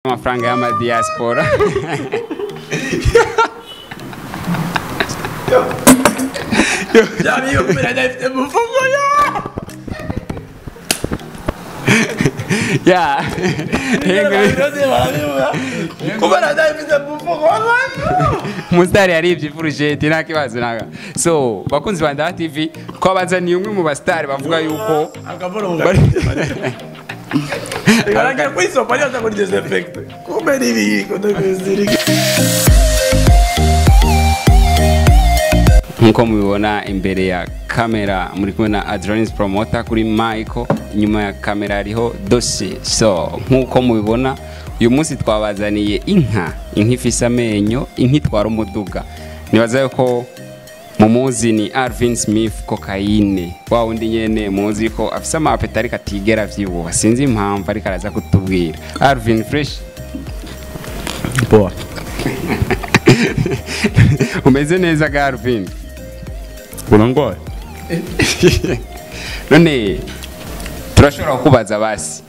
Amafaranga y'amadiaspora. Ya umusitari yaribye ifurusheti nta kibazo naka. So bakunzi ba Ndaha TV, twabazaniye umwe mu basitari bavuga yuko nkuko mubibona imbere ya kamera muri kumwe na Adrenaline Promoter kuri Michael, inyuma ya kamera hariho dossier. So nkuko mubibona uyu munsi twabazaniye inka, inka ifise amenyo, inka itwara umuduga. Nibaza yuko mumuzi ni Alvin Smith Cocaine, wa wundi nyene muzi ko afise amapeta ariko atigera avyibuha, sinzi impamvu ariko araza kutubwira. Alvin fresh. Poa. Umeze neza ga Alvin? Unangwaye? None turashobora kukubaza basi?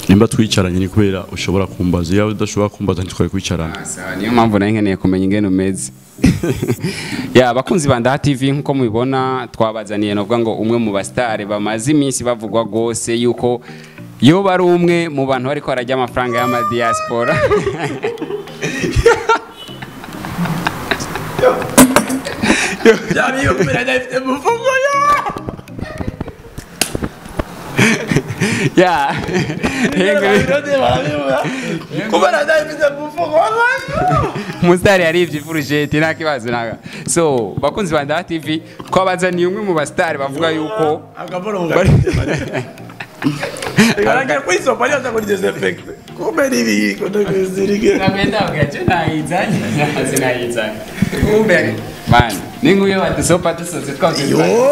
Nimba twicaranye ni kubera ushobora kumbaza, iyo udashobora kumbaza ntitwari kwicarana. Sawa, niyo mpamvu nari nkeneye kumenya ingene umeze. Ya bakunzi ba Ndaha TV, nkuko mubibona twabazaniye novuga ngo umwe mu basitari bamaze iminsi bavugwa gose yuko yoba ari umwe mu bantu bariko bararya amafaranga y'amadiaspora. Ya umusitari yaribye ifurusheti nta kibazo naka. So bakunzi ba Ndaha TV, twabazaniye umwe mu basitari bavuga yuko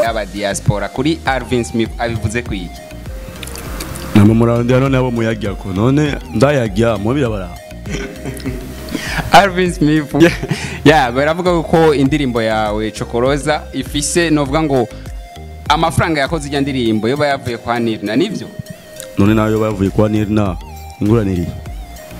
aba diaspora kuri Alvin Smith abivuze kwiki. Nama murarondera none abo muyagya ko none ndayagya mubirabara. Alvin Smith ya baravuga ko indirimbo yawe Chokoroza ifise novuga ngo amafaranga yakoze ijya ndirimbo yo bayavuye kwa Nirna, nivyo? None nayo bayavuye kwa Nirna, ingorane iri.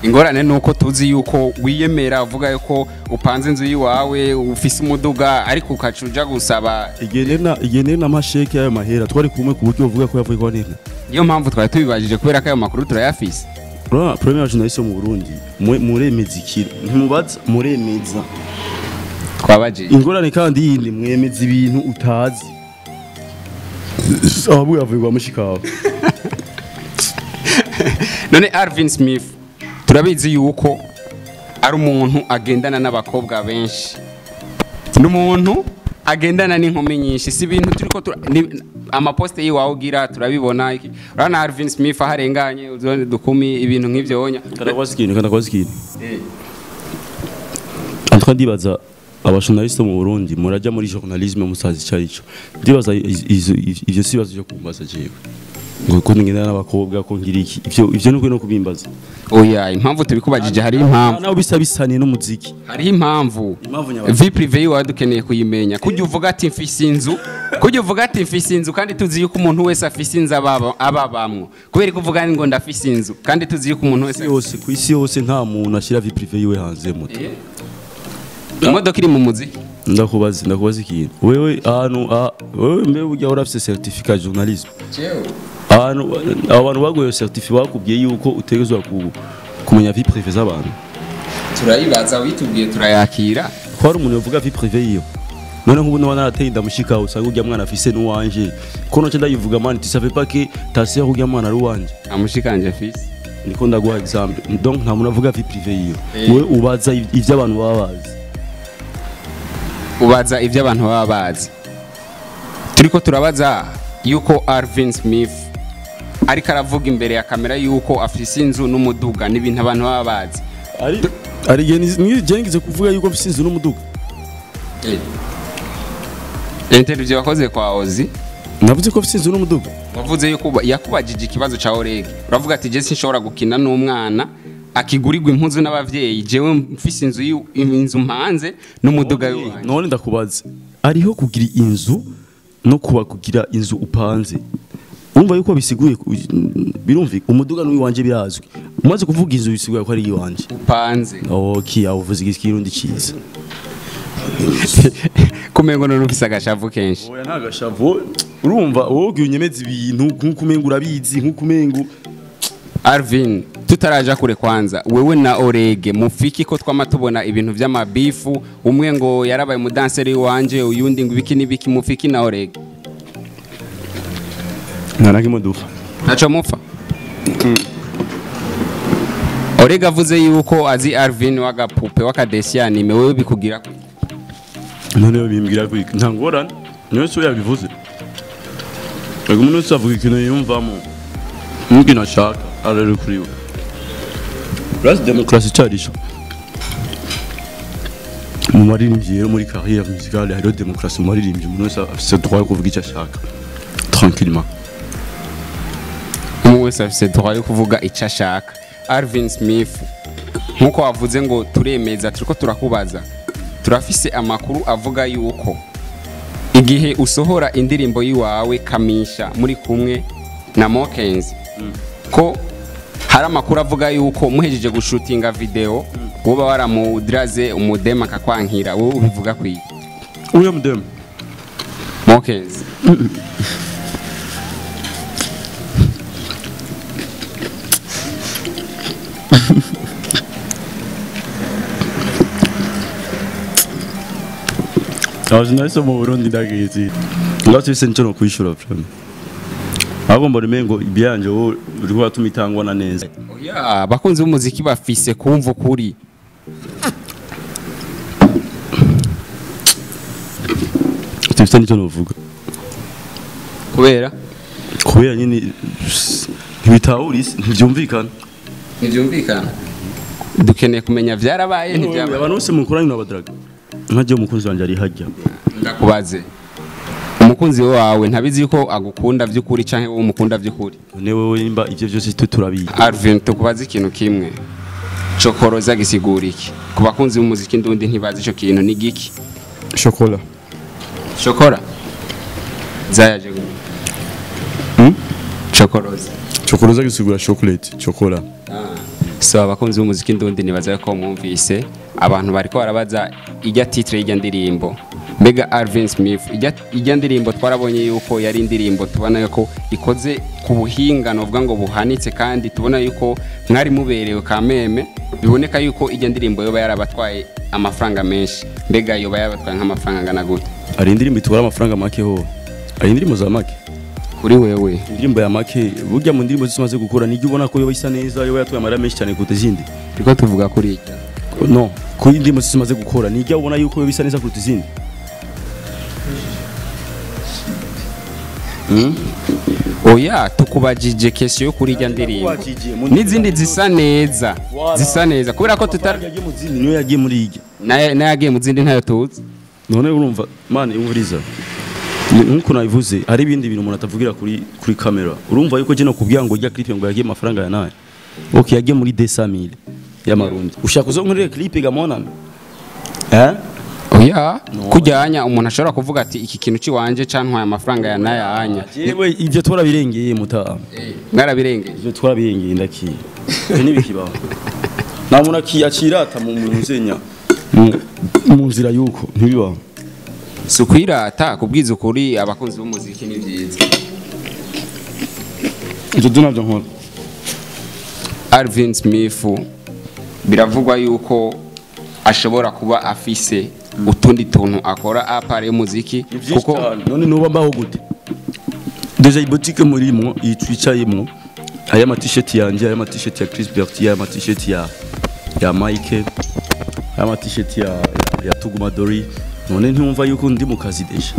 Ingorane nuko tuzi yuko wiyemera uvuga yuko upanze inzu yiwawe ufise umuduga ariko ukacuja gusaba igihe Nirna amasheke yayo mahera twari kumwe ku buryo uvuga ko yavuye kwa Nirna. Niyo mpamvu twari tubibajije kubera ko ayo makuru turayafise. Urabona premier journaliste mu Burundi muremeza ikintu ntimubaza, muremeza. Twabajije. Ingorane kandi yindi mwemeza ibintu utazi. Abu yavuye kwa mushikawe. None Alvin Smith turabizi yuko ari umuntu agendana n'abakobwa benshi, n'umuntu agendana n'inkumi nyinshi, si ibintu turiko amaposte yiwawe ugira turabibona. Urabona Alvin Smith aharenganye uzone dukumi ibintu nk'ivyo wonya. Kanakoze ikintu, kanakoze ikintu. Antoine ndibaza abajournaliste mu Burundi muraja muri journalisme musazi cyarico. Ndibaza ivyo sibazo cyo kumbaza jewe. Ngo ko ngenda n'abakobwa ko ngira iki ivyo nuko no kubimbaza. Oya, impamvu tubikubajije hari impamvu. Naho bisa bisaniye n'umuziki. Hari impamvu. Vie privée yiwawe dukeneye kuyimenya. Kujya uvuga ati mfise inzu, kujya uvuga ati mfise inzu kandi tuzi yuko umuntu wese afise inzu ababamwo. Kubera ko uvuga ngo ndafise inzu kandi tuzi yuko umuntu wese yose ku isi yose nta muntu ashira vie privée yiwe hanze muto. Imodoka iri mu muziki. Ndakubaza ikintu. Wewe ahantu wewe mbe burya urafise certificat journalisme. Jewe. Ahantu abantu bagoye certificat bakubwiye yuko utegezwa kumenya vie privée z'abantu. Turayibaza witubwiye turayakira. Ko hari umuntu yovuga vie privée yiyo. None nk'ubu none narateye ndamushika usanga urya mwana afise n'uwanje. Ko noce ndayivuga man tu savais pas que ta sœur urya mwana ari uwanje. Amushikanje fils. Niko ndaguha exemple. Donc nta muntu avuga vie privée yiyo. Wewe ubaza ivyo abantu baba bazi. Ubaza ivyo abantu baba bazi. Turiko turabaza yuko Alvin Smith ariko aravuga imbere ya kamera yuko afise inzu n'umuduga n'ibintu abantu baba bazi. Ari ngize kuvuga yuko afise inzu n'umuduga. Interview wakoze kwa Ozi navuze ko afise inzu n'umuduga. Wavuze yuko yakubajije ikibazo ca Oreg. Uravuga ati je sinshobora gukina n'umwana akigurirwa impuzu n'abavyeyi, jewe mfise inzu inzu mpanze n'umuduga yiwanje. None ndakubaza, ariho kugira inzu no kuba kugira inzu upanze. Urumva yuko bisiguye birumvika umuduga n'uwanje birazwi. Umaze kuvuga inzu bisigura ko ari iwanje. Upanze. Okay, aho uvuze ikirundi ciza. Kumengo none ufise agashavu kenshi. Oya, nta gashavu. Urumva wowe ugiye unyemeza ibintu nkuko umengo urabizi, nkuko umengo. Alvin, tutaraja kure, kwanza wewe na Orege mufiki ko twama tubona ibintu vy'amabifu, umwe ngo yarabaye umudanseri wanje, uyundi ngo ibiki n'ibiki, mufiki na Orege? Nta na kimwe dupfa. Ntaco mupfa. Orege avuze yuko azi Alvin w'agapupe w'akadesianime, wewe bikugira? None bimbwira ko nta ngorane, niyo so yabivuze. Ego, umuntu wese avuga ikintu yiyumvamo n'ikintu ashaka, arari kuri we. Urazi demokarasi icarico mu baririmbyi? Rero muri carrière musicale hariho demokarasi mu baririmbyi, umuntu wese afise droit yo kuvuga icyo ashaka tranquillement. Umwe wese afise droit yo kuvuga icyo ashaka. Alvin Smith, nkuko wavuze ngo turemeza, turiko turakubaza, turafise amakuru avuga yuko igihe usohora indirimbo yiwawe Kamisha muri kumwe na Mokenzi, ko hari amakuru avuga yuko muhejeje gushutinga video woba waramudraze umudema akakwankira. Wowe ubivuga kwiye? Uriya mudemu? Mokenzi. Abajournaliste bo mu Burundi ndagizi ngaho nico no kwishura vraiment, ahubwo mbona umengo ibyanje wowe uriko uratuma itangwa neza. Oya, abakunzi b'umuziki bafise kumva ukuri. Tifite nicyo novuga. Kubera? Kubera nyine ntibitahura isi, ntibyumvikana. Ntibyumvikana, dukeneye kumenya vyarabaye, ntivyabaye? Abantu bose mukoranye n'abadraga nka jewe, umukunzi wanje ari hajya. Ndakubaze, umukunzi wawe ntabizi yuko agukunda vy'ukuri, canke wowe umukunda vy'ukuri? None wewe nimba ivyo byose twe turabizi. Alvin, tukubaze ikintu kimwe: cokoroza gisigura iki? Ku bakunzi b'umuziki ndundi ntibazi ico kintu ni giki. Chocolat. Shokora zayaje gute? Hmm? Cokoroza. Chokoroza gisigura chocolate, chocolat. So abakunzi b'umuziki ndundi, nibaza ko mwumvise abantu bariko barabaza ijya titre y'ijya ndirimbo. Mbega Alvin Smith, ijya ndirimbo twarabonye yuko yari indirimbo tubona yuko ikoze ku buhinga novuga ngo buhanitse, kandi tubona yuko mwari muberewe kameme, biboneka yuko ijya ndirimbo yoba yarabatwaye amafaranga menshi. Mbega yoba yarabatwaye nk'amafaranga angana gute? Hari indirimbo itwara amafaranga make ho? Hari indirimbo za make? Kuri wewe. Indirimbo ya make burya mu ndirimbo zose umaze gukora nijyo ubona ko yoba isa neza, yoba yatwaye amahera menshi cyane kuruta izindi? Turiko tuvuga kuri ijya. No, kuri indirimbo zose umaze gukora nijya ubona yuko yoba isa neza kuruta izindi? Oya, tukubajije question yo kuri ijya ndirimbo. Nakubajije, mu N'izindi zisa neza, zisa neza kubera ko tutari Amafaranga yagiye mu zindi niyo yagiye muri ijya. Nayagiye mu zindi ntayo tuzi. None urumva man, umviriza, nkuko nabivuze, hari ibindi bintu umuntu atavugira kuri kamera. Urumva yuko je no kubwira ngo rya clip ngo yagiye amafaranga ya naye, okay, yagiye muri 200,000 y'amarundi. Ushaka uzonkorere clip ga monami, eh? Oya, kujyanya umuntu ashobora kuvuga ati iki kintu ciwanje cantwaye amafaranga ya nayanya. Jewe ivyo twarabirengeye muta. Mwarabirengeye? Ivyo twarabirengeye, ndakiye, ivyo ntibikibaho. Nta muntu akirata mu nzenya mu nzira yuko ntibibaho. Si ukwirata, kubwiza ukuri abakunzi b'umuziki ni byiza. Ivyo byo navyo nkora. Alvin Smith biravugwa yuko ashobora kuba afise utundi tuntu akora à part y'umuziki, kuko None nuba mbaho gute? Déjà iboutique murimwo yicayemwo aya ma t-shirt yanje, aya ma t-shirt ya Chris Bertier, aya ma t-shirt ya Mike, aya ma t-shirt ya Tuguma Dori. None ntiwumva yuko ndi mu kazi déjà,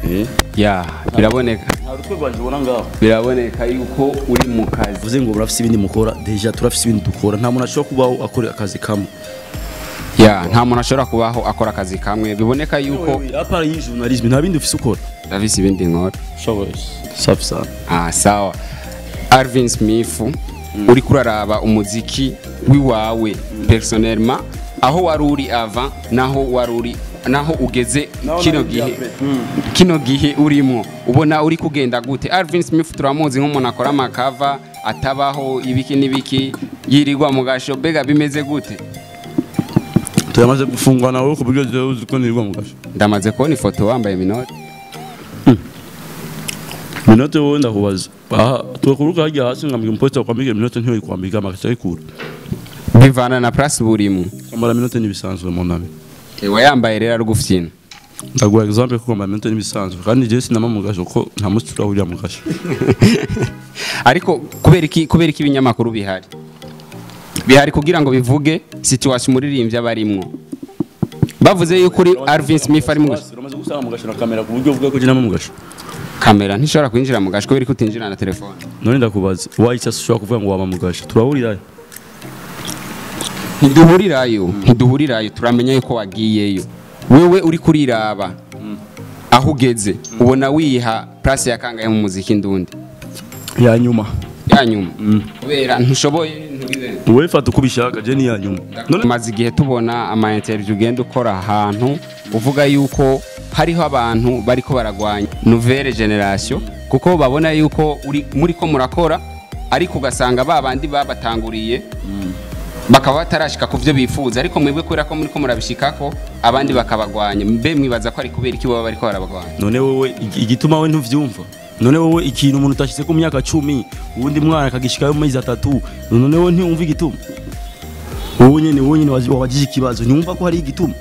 eh? Ya, biraboneka. Nta rutwe rwanje ubona ngaho. Biraboneka yuko uri mu kazi. Vuze ngo murafise ibindi mukora, déjà turafise ibindi dukora. Nta muntu ashobora kubaho akora akazi kamwe. Ya, nta muntu ashobora kubaho akora akazi kamwe, biboneka yuko À part iyi journalisme nta bindi ufise ukora? Ndafise ibindi nkora. Safi sana. Ah, sawa. Alvin Smith, uri kuraraba umuziki wiwawe personnellement, aho wari uri avant naho wari uri Naho ugeze kino gihe, kino gihe urimo ubona uri kugenda gute? Alvin Smith turamuzi nk'umuntu akora ama cover, atabaho ibiki n'ibiki, yirirwa mu gasho. Bega bimeze gute? Tuyamaze gufungwa nawe ku buryo jewe uzi ko nirirwa mu gasho. Ndamaze kubona ifoto wambaye menottes. Menottes, wowe ndakubaza, aha tukuruka hajya hasi ngamika umupolisi akwambika menottes, ntiyo ikwambika amakaca ayikura. Bivana na place burimo. Kwambara menottes n'ibisanzwe, mon ami. Ewa, yambaye rero ari gufyina. Ndaguha exemple ko kwambara menottes n'ibisanzwe, kandi jewe sinama mu gasho ko nta munsi turahurira mu gasho. Ariko kubera iki ibinyamakuru bihari kugira ngo bivuge situation umuririmbyi aba arimwo? Bavuze yuko uri Alvin Smith ari mu gasho. Uramaze gusanga mu gasho na kamera ku buryo uvuga ko je nama mu gasho? Kamera ntishobora kwinjira mu gasho, kubera ko utinjira na telefone. None ndakubaza, wayicyo ushobora kuvuga ngo waba mu gasho, turahurirayo? Ntiduhurirayo, ntiduhurirayo, turamenya yuko wagiyeyo. Wewe uri kuriraba aho ugeze, ubona wiha place ya kangahe mu muziki ndundi? Ya nyuma. Ya nyuma kubera ntushoboye, ntugize? Wowe fata uko ubishaka, je ni ya nyuma none. Maze igihe tubona ama interview ugenda ukora ahantu uvuga yuko hariho abantu bariko baragwanya nouvelle génération, kuko babona yuko uri muri ko murakora, ariko ugasanga ba bandi babatanguriye bakaba batarashika ku byo bifuza, ariko mwebwe kubera ko muri ko murabishikako, abandi bakabagwanya. Mbe mwibaza ko ari kubera iki baba bariko barabagwanya? None wowe igituma we ntuvyumva? None wowe ikintu umuntu utashize ku myaka 10, uwundi mwana akagishikayo mu mezi 3, none wowe ntiwumva igituma? Wowe nyene wabajije ikibazo, ntiwumva ko hari igituma?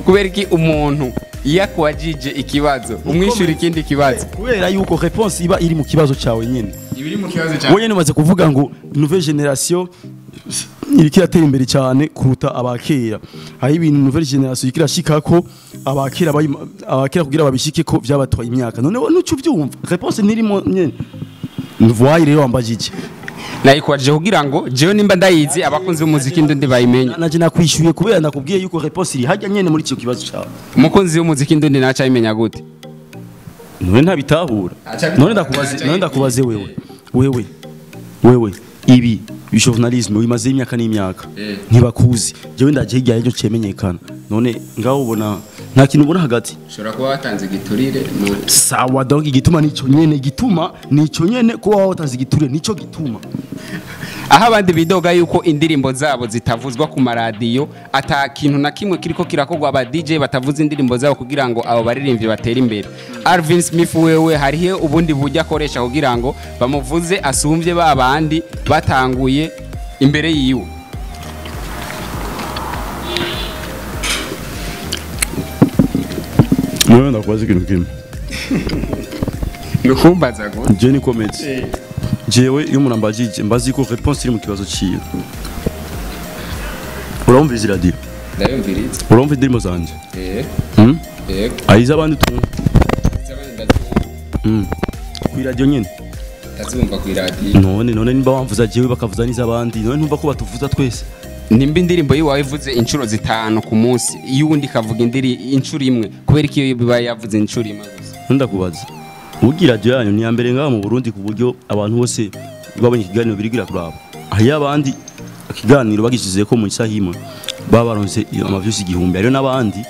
Kubera iki umuntu iyo akubajije ikibazo umwishyura ikindi kibazo? Kubera yuko réponse iba iri mu kibazo cyawe nyene. Ibiri mu kibazo. Wowe nyene umaze kuvuga ngo nouvelle génération iriko iratera imbere cyane kuruta abakera. Hari ibintu nouvelle génération iriko irashikako, abakera abakera kugira babishike ko vyabatwaye imyaka. None wowe ntuco uvyumva? Réponse ntirimo nyene. Voyez rero, wambajije. Nayikubajije kugira ngo jewe nimba ndayizi, abakunzi b'umuziki ndundi bayimenye. Naje nakwishyuye kubera nakubwiye yuko réponse iri hajya nyene muri icyo kibazo cyawe. Umukunzi w'umuziki ndundi naca ayimenya gute? None ntabitahura? None ndakubaze, none ndakubaze, wewe ibi journalisme wimaze imyaka n'imyaka, ntibakuzi. Jewe ndaje hirya y'ejo cemenyekana, none ngaho ubona nta kintu ubona hagati? Ushobora kuba watanze igiturire mu Sawa, donc igituma nico nyene, igituma nico nyene, kuba watanze igiturire nico gituma. Aho abandi bidoga yuko indirimbo zabo zitavuzwa ku maradiyo, ata kintu na kimwe kiriko kirakorwa, aba DJ batavuza indirimbo zabo kugira ngo abo baririmbyi batere imbere, Alvin Smith wewe hariho ubundi buryo akoresha kugira ngo bamuvuze asumvye ba bandi batanguye imbere yiwe? Wewe, ndakubaza ikintu kimwe. Nukumbaza go. Je ni kometse jewe, iyo umuntu ambajije mbazi ko réponse iri mu kibazo ciwe. Urumva izi radio? Ndayumviriza. Urumva indirimbo zanje? Eh. Hmm? Yego. Ayiza abandi tumva ku radio nyene? Ndazumva ku iradiyo. None nimba wamvuza jewe bakavuza n'izabandi, none ntumva ko batuvuza twese? Nimba indirimbo yiwawe ivuze inshuro 5 ku munsi, iyo uwundi ikavuga indiri inshuro imwe, kubera ko iyo biba yavuze inshuro imwe gusa? Ndakubaza, ugira radio yanyu ni ya mbere ngaha mu Burundi ku buryo abantu bose babonye ikiganiro birigira kuraba. Hariyo abandi ikiganiro bagishize ko mu isaha imwe baba baronse ama views 1000. Hariyo n'abandi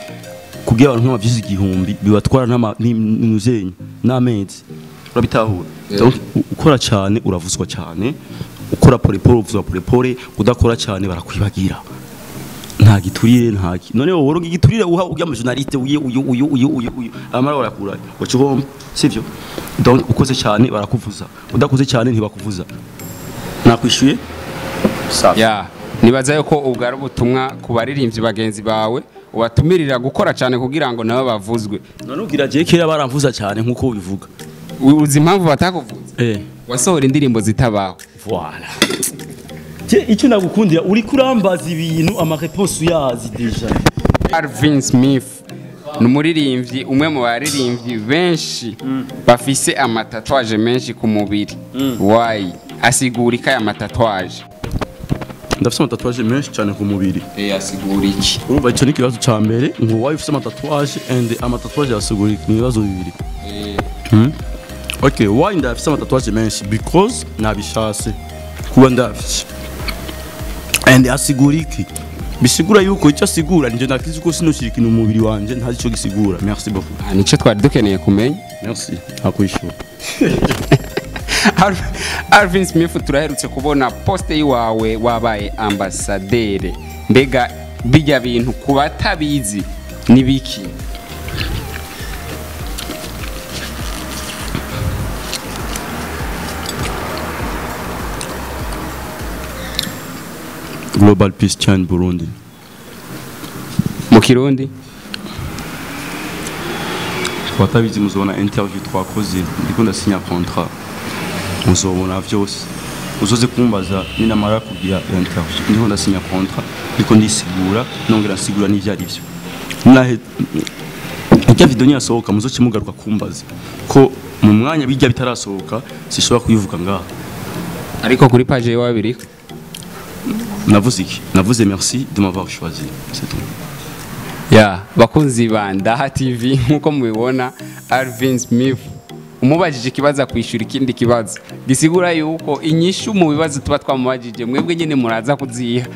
kugira abantu nk'ama views 1000 bibatwara n'umuzenyi n'amezi. Urabitahura? Donc ukora cyane uravuzwa cyane, ukora pole pole uvuzwa pole pole, udakora cyane barakwibagira. Nta giturire, nta none wowe uronka igiturire uha ujya mu journaliste, uyu uyu uyu uyu uyu uyu amara barakura wacu bomba, sivyo? Donc ukoze cyane barakuvuza, udakoze cyane ntibakuvuza. Nakwishuye, safi. Ya, nibaza yuko ubwo ari ubutumwa ku baririmbyi bagenzi bawe ubatumirira gukora cyane kugira ngo nabo bavuzwe. None ubwira je kera baramvuza cyane nkuko ubivuga? Uzi impamvu batakuvuze? Eh. Wasohora indirimbo zitabaho. Voilà. Je icyo nagukundira, uri kurambaza ibintu ama réponse uyazi déjà. Alvin Smith ni umuririmbyi, umwe mu baririmbyi benshi bafise ama tatouage menshi ku mubiri. Why? Asigura iki aya ma tatouage? Ndafise ama tatouage menshi cyane ku mubiri. Eh, asigura iki? Urumva icyo ni ikibazo ca mbere, ngo why ufise ama tatouage and ama tatouage yasigura ni ibibazo bibiri. Okay, why ndafise ama tatouage menshi? Because nabishase kuba ndafise. And asigura iki? Bisigura yuko icyo asigura nje nakizi ko sinoshyira ikintu mu mubiri wanje ntazi icyo gisigura. Merci beaucoup. Ah, nico twari dukeneye kumenya. Merci, akwishura. Alvin Smith, turaherutse kubona poste yiwawe, wabaye ambasaderi. Mbega bijya bintu ku batabizi ni biki? Global Peace Chain Burundi. Mu Kirundi? Ku batabizi, muzobona interview twakoze ndiko ndasinya contrat, muzobona vyose. Uzoze kumbaza ninamara kugira interview ndiko ndasinya contrat, ndiko ndisigura, nongera nsigura n'ivyo ari vyo. Nahe irya video niyasohoka, muzoce mugaruka kumbaza, ko mu mwanya bijya bitarasohoka sishobora kubivuga ngaha. Ariko kuri page yiwawe biriko. Navuze iki? Navuze merci de m'avoir choisi, c'est tout. Ya, bakunzi ba Ndaha TV, nkuko mubibona, Alvin Smith umubajije ikibazo akwishyura ikindi kibazo, gisigura yuko inyishu mu bibazo tuba twamubajije mwebwe nyine muraza kuziha.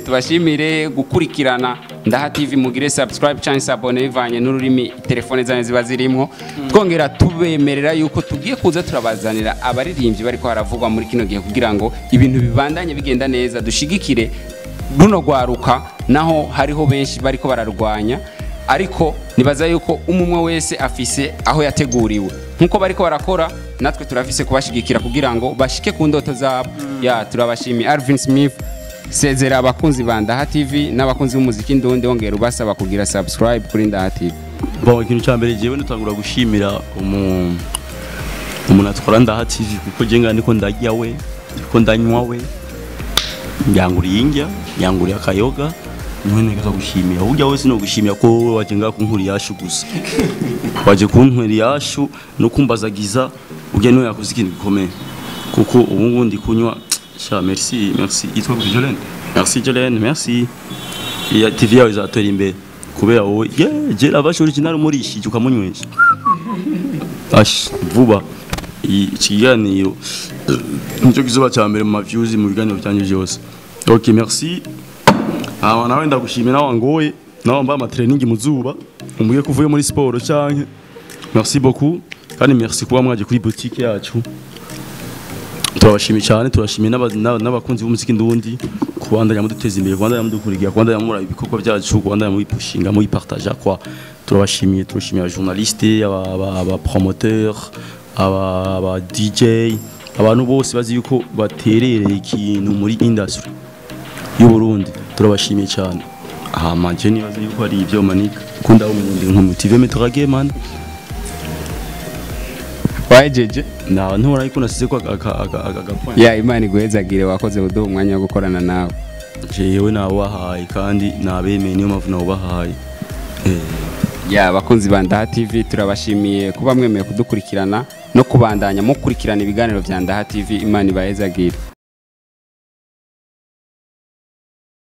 Tubashimire gukurikirana Ndaha TV, mugire subscribe cyangwa s'abonner bivanye n'ururimi telefone zanyu ziba zirimo. Twongera tubemerera yuko tugiye kuza turabazanira abaririmbyi bariko haravugwa muri kino gihe kugira ngo ibintu bibandanye bigenda neza, dushigikire runo rwaruka. Naho hariho benshi bariko bararwanya, ariko nibaza yuko umwe wese afise aho yateguriwe. Nkuko bariko barakora, natwe turafise kubashigikira kugira ngo bashike ku ndoto zabo. Ya, turabashimiye. Alvin Smith, sezera abakunzi ba Ndaha TV n'abakunzi b'umuziki ndundi, wongera ubasaba kugira subscribe kuri Ndaha TV. Bon, ikintu cya mbere, jewe ndatangura gushimira umuntu atwara Ndaha TV, kuko je nga ndiko ndarya we, ndiko ndanywa we, yanguriye indya, yanguriye akayoga, niwe ntegeza gushimira. Burya wese no gushimira ko wowe waje ngaha kunkura iyashu gusa, waje kunkwera iyashu no kumbazagiza. Burya niwe yakoze ikintu gikomeye, kuko ubu ngubu ndi kunywa sha. Merci, merci. Yitwa Jolene. Merci Jolene, merci. Iya TV yawe izatera imbere kubera wowe. Yeah, je la vache original umurishije ukamunywesha ash vuba. Iki kiganiro nicyo kizoba cya mbere mu ma views mu biganiro byanjye byose. Ok, merci. Aho nawe ndagushimira, wangoye nawe wambaye ama training mu zuba, umbwiye ko uvuye muri siporo canke. Merci beaucoup, kandi merci kuba mwaje kuri boutique yacu. Turabashimiye cyane. Turashimiye n'abakunzi b'umuziki ndundi kubandanya muduteza imbere, kubandanya mudukurikira, kubandanya muraba ibikorwa byacu, kubandanya mubipushinga, mubipartaja kwa. Turabashimiye. Turashimiye aba journaliste, aba promoteur, aba DJ, abantu bose bazi yuko baterereye ikintu muri industry y'u Burundi. Turabashimiye cyane. Hama je nibaza yuko ari ibyo manika kunda umurundi nka motive metrage man. Wajeje. Na ntora yuko nasize ko aka point. Ya, Imana iguhezagire, wakoze kuduha umwanya wo gukorana nawe. Jewe nawahaye kandi nabemeye, niyo mpamvu nawubahaye. Ya, abakunzi ba Ndaha TV, turabashimiye kuba mwemeye kudukurikirana no kubandanya mukurikirana ibiganiro bya Ndaha TV. Imana ibahezagire.